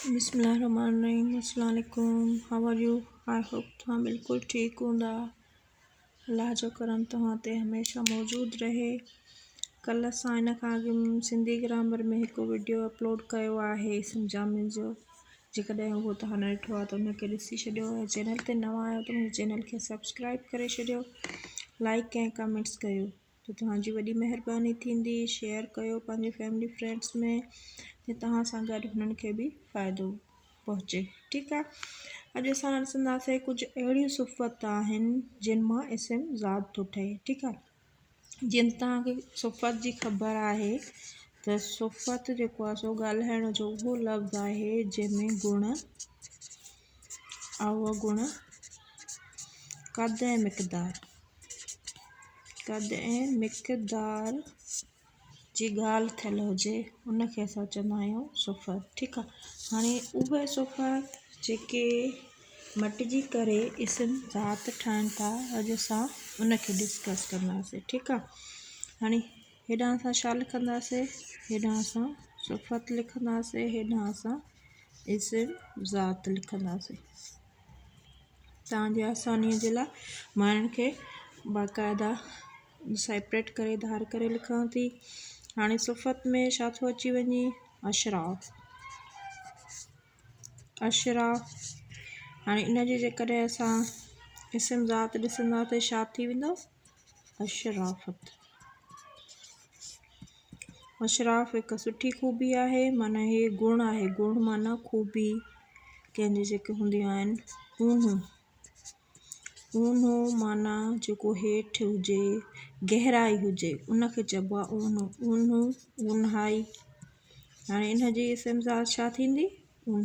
بسم الله الرحمن الرحيم السلام عليڪم how are you I hope توهان بلڪل ٺيڪ هوندا الله جو ڪرم توهان تي هميشه موجود رهي ڪل اسان ان کان اڳ سنڌي گرامر ۾ هڪ وڊيو اپلوڊ ڪيو آهي سمجھامين جو جيڪڏهن اهو توهان نه ڏٺو آهي ته ان کي ڏسي ڇڏيو ۽ چينل تي نوان آهيو ته منهنجي چينل کي سبسڪرائب ڪري ڇڏيو لائڪ ۽ ڪمينٽس ڪيو ته توهان جي وڏي مهرباني ٿيندي شيئر ڪيو پنهنجي فيملي فرينڊس ۾ ته توهان سان گڏ هنن کي به فائدو پهچي ٺيڪ آهي اڄ اسان ڏسنداسين ڪجهه اهڙيون صفت آهن جن مان اسم ذات ٿو ٺهي ٺيڪ آهي جيئن توهان کي صفت جي خبر آهي ته صفت جيڪو آهي سو ڳالهائڻ جو اهو لفظ آهي جنهن ۾ گڻ اوگڻ قد ۽ مقدار قد ۽ مقدار جي ڳالهه ٿيل هجي ان کي اسان چوندا آهيون صفت ٺيڪ آهي هاڻي اهي صفت جيڪي مٽجي ڪري اسم ذات ٺاهن ٿا اڄ اسان ان کي ڊسڪس ڪنداسين ٺيڪ آهي هاڻي هيڏانهن اسان ڇا لکنداسين هيڏانهن اسان صفت لکنداسين هيڏانهن اسان اسم ذات لکنداسين توهان جي آسانيء جي لاء مان انهن کي باقاعده سيپريٽ ڪري ڌار ڪري لکان ٿي. هاڻي صفت ۾ ڇا ٿو اچي وڃي؟ اشراف اشراف هاڻي ان جي جيڪڏهن اسان اسم ذات ڏسندا ته ڇا ٿي ويندو؟ اشرافت اشراف هڪ سٺي خوبي آهي معنيٰ هي گڻ آهي گڻ معنيٰ خوبي ڪنهن جي جيڪي هونديون آهن اونهون اونهو معنيٰ جيڪو هيٺ هجي گهرائي هجي ان کي چئبو آهي اونهو اونهو اونهائي هاڻي ان جي اسم ذات ڇا ٿيندي؟